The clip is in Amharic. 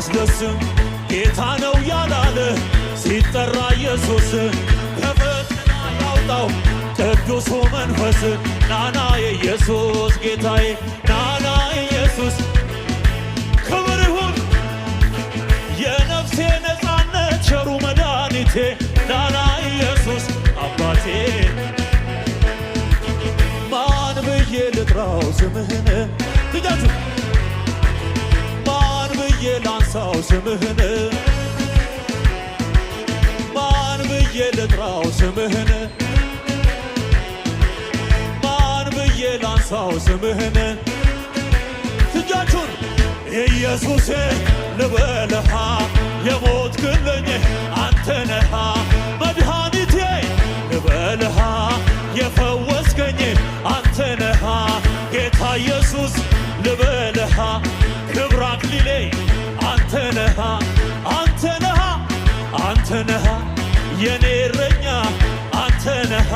ደስ ደስ። ጌታ ነው ያላለ ሲጠራ ኢየሱስ ከፈተና ያውጣው ቅዱሱ መንፈስ። ናና የኢየሱስ ጌታዬ፣ ናና ኢየሱስ፣ ክብር ይሁን። የነፍሴ ነፃነት፣ ቸሩ መድኃኒቴ፣ ናና ኢየሱስ አባቴ። ማን ብዬ ልጥራው ስምህን? ትጃችሁ ማን ብዬ ላንሳው ስምህን? ማን ብዬ ልጥራው ስምህን? ማን ብዬ ላንሳው ስምህን? ትጃችሁን ኢየሱሴ ልበልሃ፣ የሞትክልኝ አንተ ነሃ። መድኃኒቴ ልበልሃ፣ የፈወስከኝ አንተ ነሃ። ጌታ ኢየሱስ ልበልሃ፣ ክብር አክሊሌ አንተ ነሃ፣ አንተ ነሃ፣ አንተ ነሃ፣ የኔ እረኛ አንተ ነሃ።